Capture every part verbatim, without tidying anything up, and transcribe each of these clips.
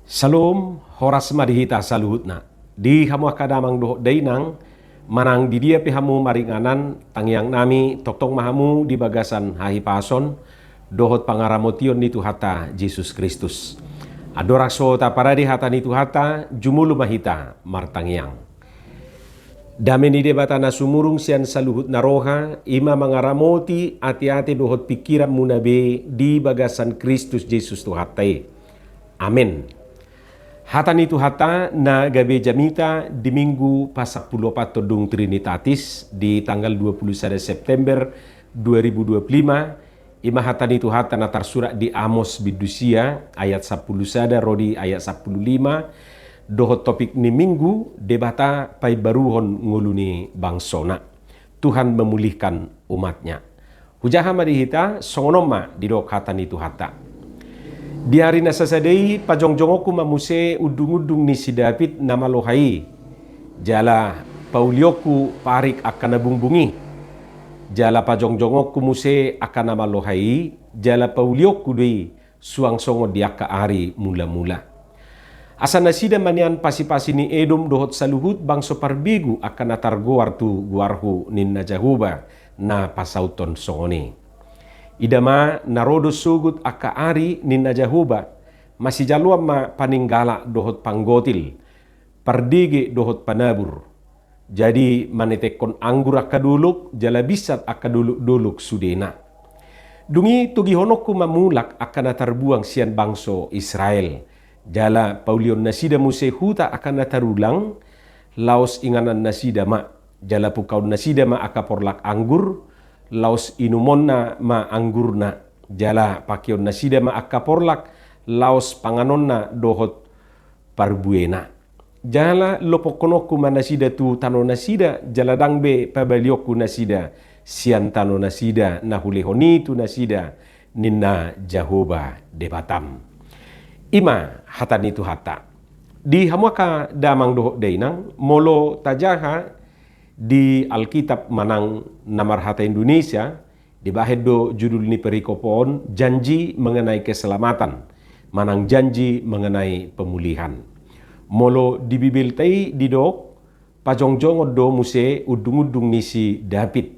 Salom, horas ma di hita saluhutna. Di hamu angka damang dohot dainang, manang di dia pe hamu maringanan, tangiang nami tongtong ma hamu di bagasan hahipason dohot pangaramotion ni Tuhanta Jesus Kristus. Andorang so taparade hata ni Tuhanta, jumolo ma hita martangiang. Dame ni Debata na sumurung sian saluhut na roha, i ma mangaramoti ateate dohot pingkiranmuna be di bagasan Kristus Jesus Tuhanta i. Amen. Hata ni Tuhanta na gabe jamita di Minggu pasampuluopathon dung Trinitatis di tanggal dua puluh sada September dua ribu dua puluh lima, i ma hata ni Tuhanta na tarsurat di Amos bindu sia ayat sampulu sada ro di ayat sampulu lima, dohot topik ni Minggu, Debata paimbaruhon ngolu ni bangsona. Tuhan memulihkan umat-Nya. Hujaha ma di hita, songon on ma didok hata ni Tuhanta. Di ari na sasada i pajongjongonku ma muse undungundung ni si David na maloha i, jala paulionku parik angka na bungbung i. Jala pajongjongonku muse angka na maloha i, jala paulionku do i suang songon di angka ari mulamula. Asa nasida ma nian pasipasi ni Edom dohot saluhut bangso parbegu angka na targoar tu goarhu, ninna Jahowa, na pasauthon songon i. Ida ma, na ro do sogot angka ari, ninna Jahowa, masijaloan ma paninggala dohot panggotil, pardege dohot panabur. Jadi manetekkon anggur angka dolok, jala binsat angka dolokdolok sudena. Dung i togihononku ma mulak angka na tarbuang sian bangso Israel, jala paulion nasida muse huta angka na tarulang, laos inganan nasida ma, jala pungkaon nasida ma angka porlak anggur, laos inumonna ma anggurna, jala pakeon nasida ma angka porlak, laos panganonna dohot parbuena. Jala lopokhononku ma nasida tu tano nasida, jala ndang be pabalionku nasida sian tano nasida na hulehon i tu nasida, ninna Jahowa Debatam. I ma hata ni Tuhanta. Di hamu angka damang dohot dainang, molo tajaha di Alkitab manang na marhata Indonesia, dibahen do judul ni perikop on, janji mengenai keselamatan, manang janji mengenai pemulihan. Molo di Bibelta i didok, pajongjongon do muse undungundung ni si David.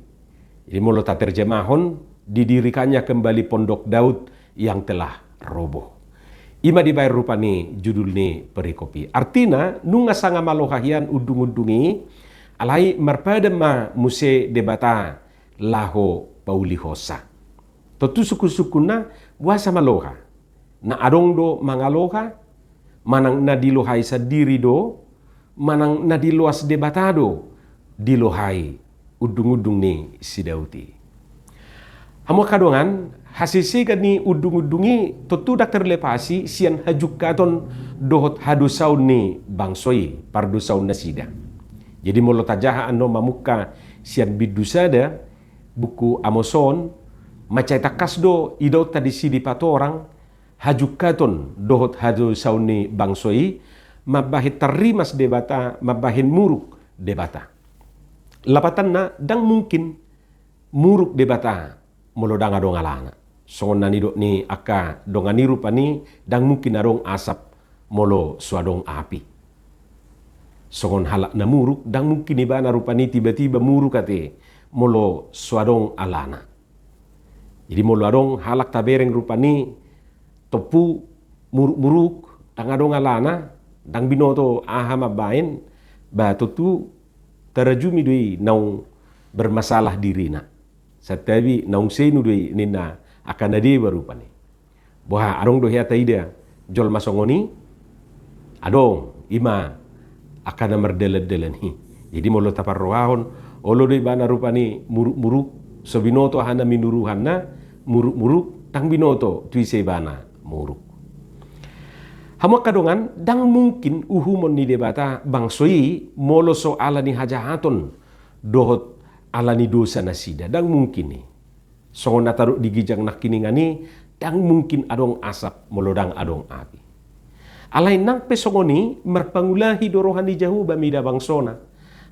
Jadi molo taterjemahon, didirikannya kembali pondok Daud yang telah roboh. I ma dibahen rupani judul ni perikop i. Artina, nunga sanga maloha hian undungundung i, alai marpadan ma muse Debata laho paulihonsa. Tontu sungkunsungkunna, boasa maloha? Na adong do mangaloha, manang na dilohai sandiri do, manang na diloas Debata do dilohai undungundung ni si Daud i. Hamu angka dongan, hasesegan ni undungundung i tontu ndang terlepasi sian hajungkaton dohot hadosaon ni bangso i, pardosaon nasida. Jadi molo tajaha annon mamungka sian bindu sada, buku Amos on, mansai tangkas do idaonta disi dipatorang hajungkaton dohot hadosaon ni bangso i, mambahen tarrimas Debata, mambahen muruk Debata. Lapatanna, ndang mungkin muruk Debata molo ndang adong alana. Songon na nidok ni angka dongan i rupani, ndang mungkin adong asap molo so adong api. Songon halak na muruk, ndang mungkin ibana rupani tiba-tiba muruk ate molo so adong alana. Jadi molo adong halak tabereng rupani tompu muruk-muruk, ndang adong alana, ndang binoto aha mambahen, ba tontu tarajumi do i naung bermasalah dirina. Santabi naung senu do i ninna angka na deba rupani. Boha, adong do hea taida jolma songon i? Adong, i ma angka na mardalandalan i. Jadi molo taparrohahon, olo do ibana rupani muruk-muruk, so binoto aha na minuruhanna, muruk-muruk, ndang binoto tu ise ibana muruk. Hamu angka dongan, ndang mungkin uhumon ni Debata bangso i molo so ala ni hajahaton dohot ala ni dosa nasida, ndang mungkin i. Songon na tadok di ginjang nangkiningan i, ndang mungkin adong asap molo ndang adong api. Alai nang pe songon i, marpangulahi do roha ni Jahowa mida bangsona.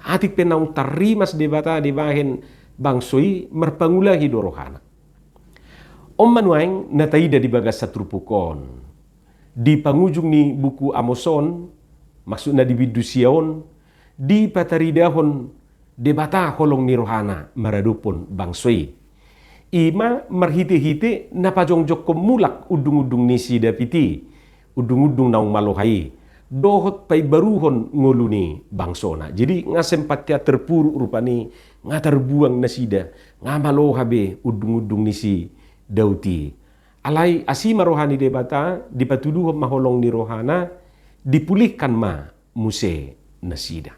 Atik pe naung tarrimas Debata dibahen bangso i, marpangulahi do rohana. On ma nuaeng na taida di bagasan turpuk on. Di pangujung ni buku Amos on, maksudna di bindu sia on, dipataridahon Debata holong ni rohana maradophon bangso i. I ma marhitehite na pajongjongkon mulak undungundung ni si David i, undungundung naung maloha i, dohot paimbaruhon ngolu ni bangsona. Jadi nga sempat ia terpuruk rupani, nga tarbuang nasida, nga maloha be undungundung ni si Daud i. Alai asi ma roha ni Debata, dipatuduhon ma holong ni rohana, dipulihkan ma muse nasida.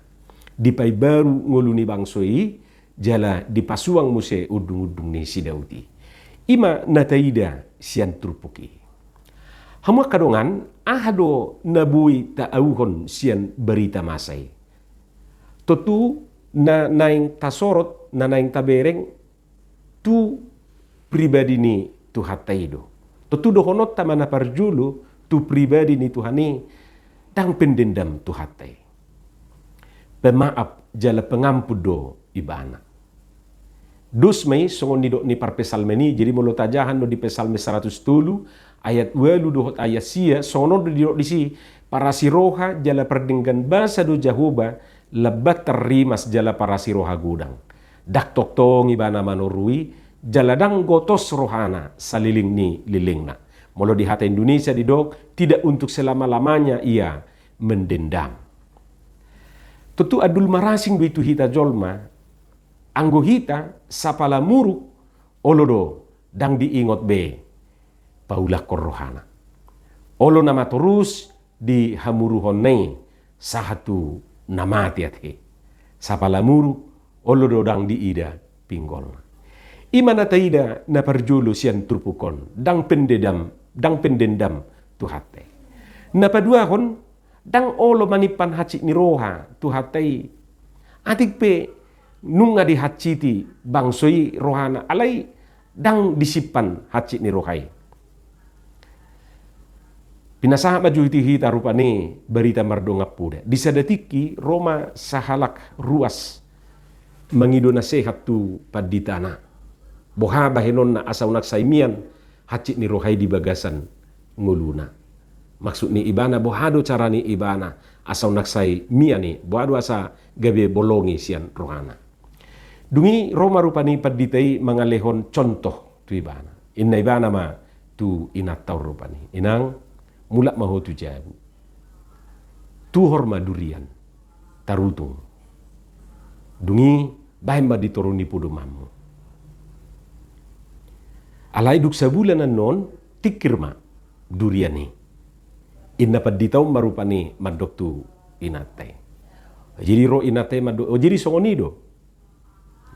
Dipaimbaru ngolu ni bangso i, jala dipasuang muse undungundung ni si Daud i. I ma na taida sian turpuk i. Hamu angka dongan, aha do na boi taauhon sian barita masa i? Tontu na naeng tasorot, na naeng tabereng, tu pribadi ni Tuhanta i do. Tontu dohononta ma na parjolo tu pribadi ni Tuhan i, ndang pendendam Tuhanta i. Pemaaf jala pengampun do Ibana. Dos ma i songon nidok ni parpsalmen i, jadi molo tajaha annon di Psalmen saratus tolu ayat ualu dohot ayat sia, songon on do didok disi, parasi roha jala pardenggan basa do Jahowa, lambat tarrimas jala parasi roha godang. Ndang tongtong Ibana manorui, jala ndang gotos rohana saleleng ni lelengna. Molo di hata Indonesia didok, tidak untuk selama-lamanya Ia mendendam. Tontu andul marasing do i tu hita jolma, anggo hita sapala muruk, olo do ndang diingot be paulakkon rohana. Olo nama torus di hamuruhonna i sahat tu na mate ate. Sapala muruk, olo do ndang diida pinggolna. I ma na taida na parjolo sian turpuk on, ndang pendendam, ndang pendendam Tuhanta i. Na paduahon, ndang olo manimpan hansit ni roha Tuhanta i. Atik pe nunga dihansiti bangso i rohana, alai ndang disimpan hansit ni roha i. Pinasahat ma jo tu hita rupani barita mardongan poda. Di sada tingki ro ma sahalak ruas mangido nasehat tu panditana. Boha bahenonna asa unang sai mian hansit ni roha i di bagasan ngoluna. Maksud ni ibana, boha do cara ni ibana asa unang sai mian i, boha do asa gabe bolong i sian rohana. Dung i ro ma rupani pandita i mangalehon contoh tu ibana. Inna ibana ma tu inanta on rupani, "Inang, mulak ma ho tu jabu. Tuhor ma durian, tarutung. Dung i bahen ma di toru ni podomanmu." Alai dung sabulan annon, tingkir ma durian i. Inna pandita on ma rupani mandok tu inanta i. Jadi ro inanta i mandok, "O, jadi songon i do?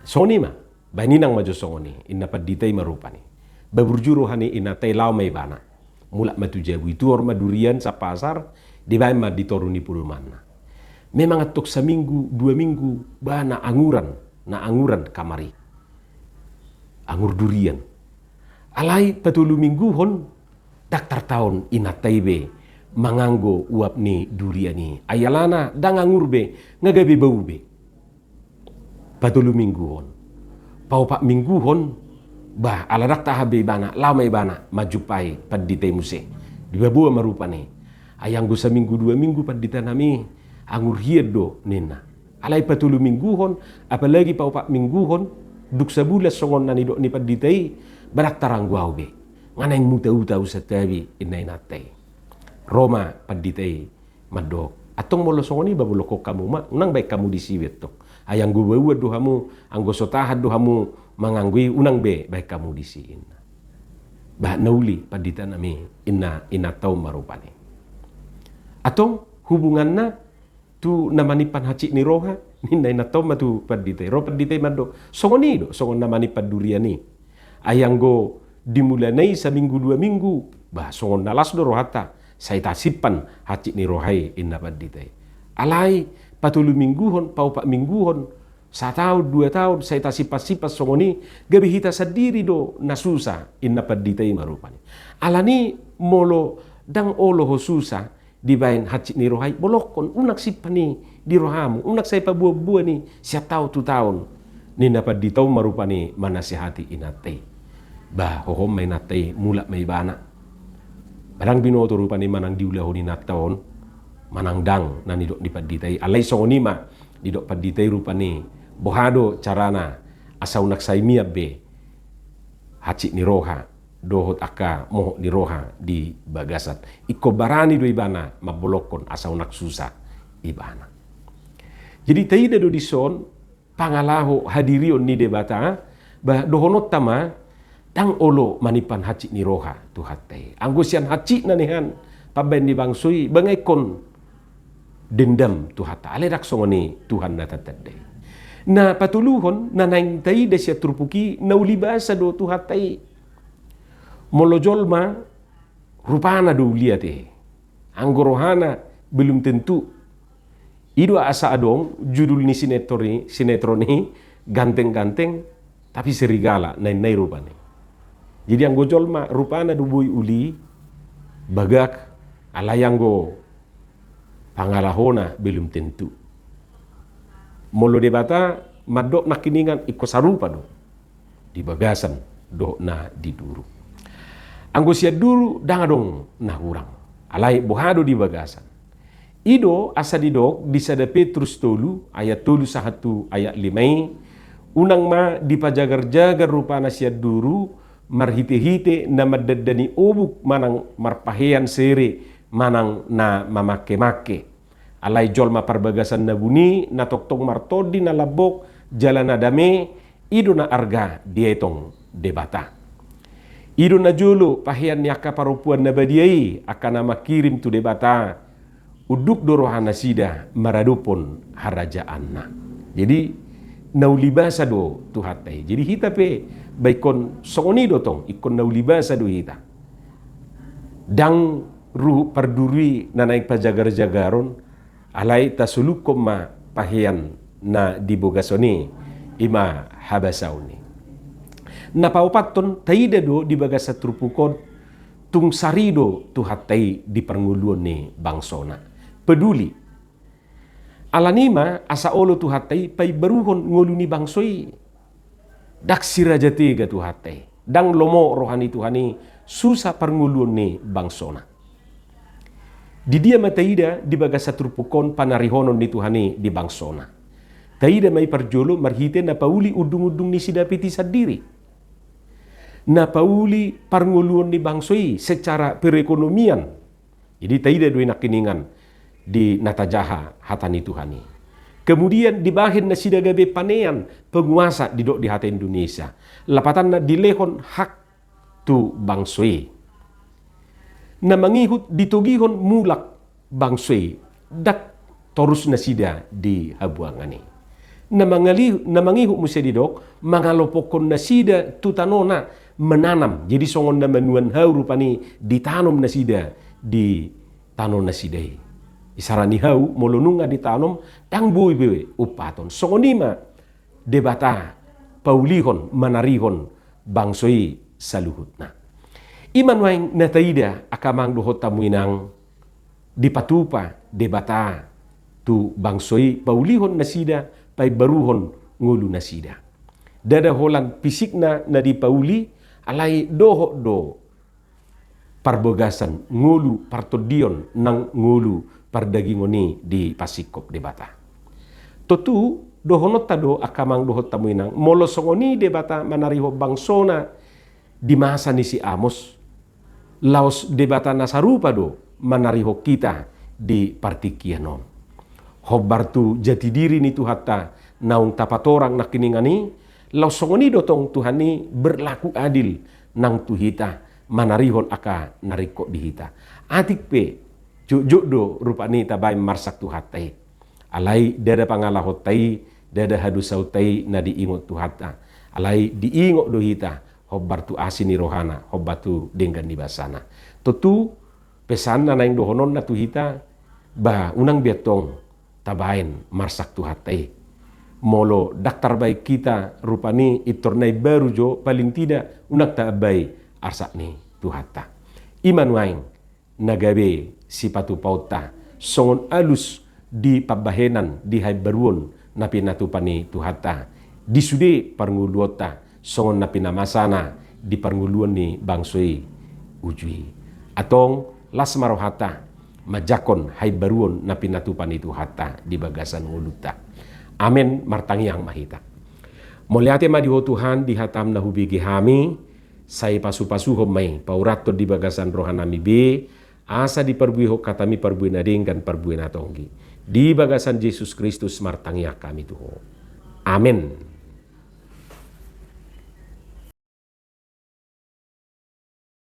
Songon i ma. Bahen inang ma jo songon i," inna pandita i ma rupani. Ba burju roha ni inanta i, laho ma ibana. Mulak ma tu jabu i, tuhor ma durian sampasar, dibahen ma di toru ni podomanna. Memang antong saminggu, dua minggu, ba na anguran, na anguran kamar i. Angur durian. Alai patolumingguhon, ndang tartaon inanta i be manganggo uap ni durian i. Ai alana ndang angur be, nga gabe bau be. Patolumingguhon. Paopat mingguhon, bah, ala ndang tahan be ibana, laho ma ibana manjumpai pandita i muse. Dipaboa ma rupani. Ai anggo saminggu dua minggu pandita nami, angur hian do, ninna. Alai patolumingguhon, apalagi paopat mingguhon, dung sabulan songon na nidok ni pandita i, ba ndang taranggo ahu be. Nga naeng mutauta ahu santabi, inna inanta i. Ro ma pandita i mandok, "Antong molo songon i ba bolongkon hamu ma, unang bahen hamu disi be antong. Ai anggo bauan do hamu, anggo so tahan do hamu manganggo i, unang be bahen hamu disi," inna. Ba na uli pandita nami, inna inanta on ma rupani. Antong hubunganna tu na manimpan hansit ni roha, ninna inanta on ma tu pandita i. Ro pandita i mandok, "Songon i do, songon na manimpan durian i. Ai anggo di mulana i saminggu dua minggu, bah, songon na las do rohanta, sai tasimpan hansit ni roha i," inna pandita i. "Alai patolumingguhon, paopat mingguhon, sataon, dua taon, sai tasimpansimpan songon i, gabe hita sandiri do na susa," inna pandita i ma rupani. "Alani molo ndang olo ho susa dibahen hansit ni roha i, bolongkon, unang simpan i di rohamu, unang sai paboanboan i sian taon tu taon," ninna pandita on ma rupani manasihati inanta i. Bah, hohom ma inanta i, mulak ma ibana. Ndang binoto rupani manang diulahon inanta on manang ndang na nidok ni pandita i. Alai songon i ma nidok pandita i rupani, boha do carana asa unang sai mian be hansit ni roha dohot angka mohop ni roha di bagasan. Ingkon barani do ibana mambolongkon asa unang susa ibana. Jadi taida do dison pangalaho hadirion ni Debata, ba dohononta ma, ndang olo manimpan hansit ni roha Tuhanta i. Anggo sian hansitna nian pambahen ni bangso i, ba nga ingkon dendam Tuhanta, alai ndang songon i Tuhan na tatanda i. Na patoluhon na naeng taida sian turpuk i, na uli basa do Tuhanta i. Molo jolma, rupana do uli ate, anggo rohana belum tentu. I do asa adong judul ni sinetron i, sinetron i, Ganteng-ganteng tapi serigala, na ninna i rupani. Jadi anggo jolma rupana do boi uli, bagak, alai anggo pangalahona belum tentu. Molo Debata mandok nangkiningan, ingkon sarupa do di bagasan dohot na di duru. Anggo sian duru ndang adong na hurang, alai boha do di bagasan. I do asa didok di sada Petrus tolu ayat tolu sahat tu ayat lima i, unang ma dipajagar-jagar rupana sian duru marhite-hite na mandandani obuk manang marpahean sere manang na mamangke-mangke. Alai jolma parbagasan na buni, na tongtong martondi, na lambok jala na dame, i do na arga dietong Debata. I do najolo pahean ni angka parompuan na badia i, angka na mangkirim tu Debata, unduk do rohanasida maradophon harajaanna. Jadi na uli basa do Tuhanta i. Jadi hita pe ba ingkon songon i do tong, ingkon na uli basa do hita. Ndang ruhut parduru i na naeng pajagar-jagaron, alai tasolukhon ma pahean na di bagasan i, i ma habasaon i. Na paopathon, taida do di bagasan turpuk on, tung sari do Tuhanta i di parngoluon ni bangsona. Peduli. Alani i ma asa olo Tuhanta i paimbaruhon ngolu ni bangso i. Ndang siraja tega Tuhanta i, ndang lomo roha ni Tuhan i, susa parngoluon ni bangsona. Di dia ma taida di bagasan turpuk on panarihonon ni Tuhan i di bangsona? Taida ma i parjolo marhite na pauli undung-undung ni si David i sandiri. Na pauli parngoluon ni bangso i secara perekonomian. Jadi taida do i nangkiningan di na tajaha hata ni Tuhan i. Kemudian dibahen nasida gabe panean, penguasa didok di hata Indonesia. Lapatanna dilehon hak tu bangso i. Na mangihut ditogihon mulak bangso i, ndang torus nasida di habuangan i. Na mangali-, na mangihut muse didok, mangalopokhon nasida tu tanona menanam. Jadi songon na manuan hau rupani ditanom nasida di tano nasida i. Isarani hau molo nunga ditanom, ndang boi be umpaton. Songon i ma Debata paulihon manarihon bangso i saluhutna. I ma nuaeng na taida angka amang dohot hamu inang, dipatupa Debata tu bangso i paulihon nasida, paimbaruhon ngolu nasida. Ndada holan fisikna na dipauli, alai dohot do parbagasan ngolu partondion nang ngolu pardagingon i dipasikop Debata. Tontu dohononta do angka amang dohot hamu inang, molo songon i Debata manarihon bangsona di masa ni si Amos, laos Debata na sarupa do manarihon hita di partingkian on. Hombar tu jati diri ni Tuhanta naung tapatorang nangkiningan i, laos songon i do tong Tuhan i berlaku adil nang tu hita, manarihon angka na ringkot di hita. Atik pe jotjot do rupani tabaen marsak Tuhanta i. Alai ndada pangalahonta i, ndada hadosaonta i na diingot Tuhanta. Alai diingot do hita hombar tu asi ni rohana, hombar tu denggan ni basana. Tontu pesanna naeng dohononna tu hita, ba unang be antong tabaen marsak Tuhanta i. Molo ndang tarbaen hita rupani pintor na imbaru jo, paling tidak unang tabai arsak ni Tuhanta. I ma nuaeng na gabe sipatupaonta songon alus di pambahenan di haimbaruon na pinatupa ni Tuhanta di sude parngoluonta, songon na pinamasana di parngoluon ni bangso i uju i. Antong las ma rohanta manjangkon haimbaruon na pinatupa ni Tuhanta di bagasan ngolunta. Amen. Martangiang ma hita. Mauliate ma di Ho Tuhan di hataM na hubege hami, sai pasupasuhon ma i, paurathon di bagasan rohanami be, asa diparbuehon hataMi parbue na denggan, parbue na tonggi. Di bagasan Jesus Kristus martangiang hami tu Ho. Amen.